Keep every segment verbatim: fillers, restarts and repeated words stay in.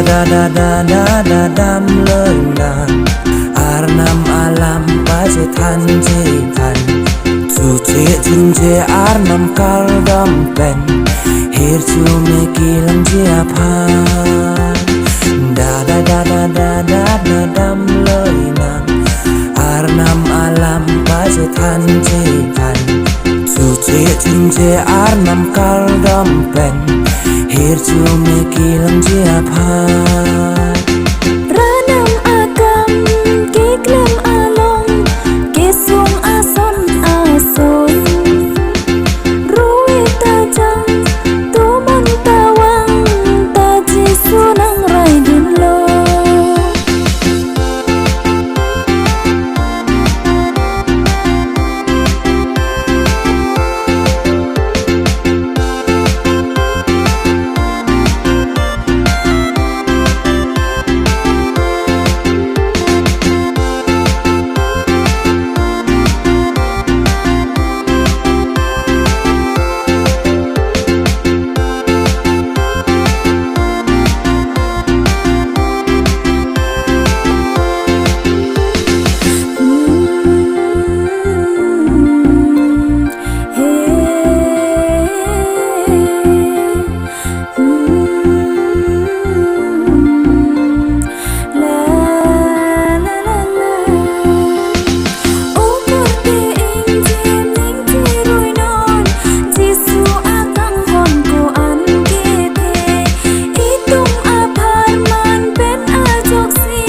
Da da da da da damloi nang, Arnam alam pachethanji aphan. Chuche chunje Arnam kardom pen, hirjume kelongji aphan. Da da da da da da da damloi nang, Arnam alam pachethanji aphan. Chuche chunje Arnam kardom pen, hirjume kelongji aphan. Ranam akam keklem along, kesung ason ason, rui ta jang, tomon ta vang, ta Jisu nangraidunlo. Jisu akanghon ko-an kethe, itum apharman pen ajoksi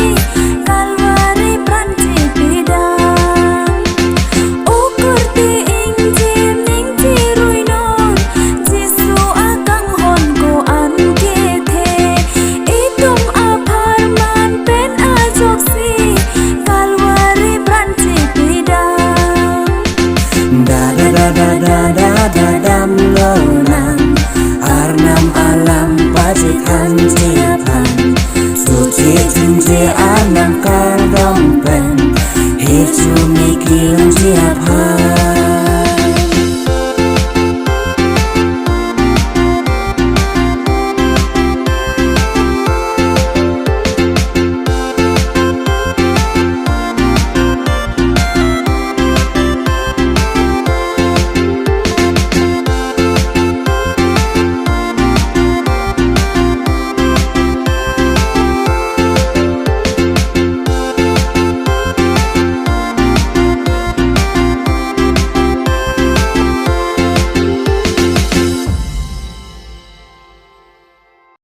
Kalvari pran chepidam. O kurti ingjir ning chiruinon, Jisu akanghon ko-an kethe, itum apharman pen ajoksi Kalvari pran chepidam. Da da da da da da da damlonang, Arnam alam pachethanji aphan. Chuche chunje Arnam kardom pen, hirjume kelongji aphan.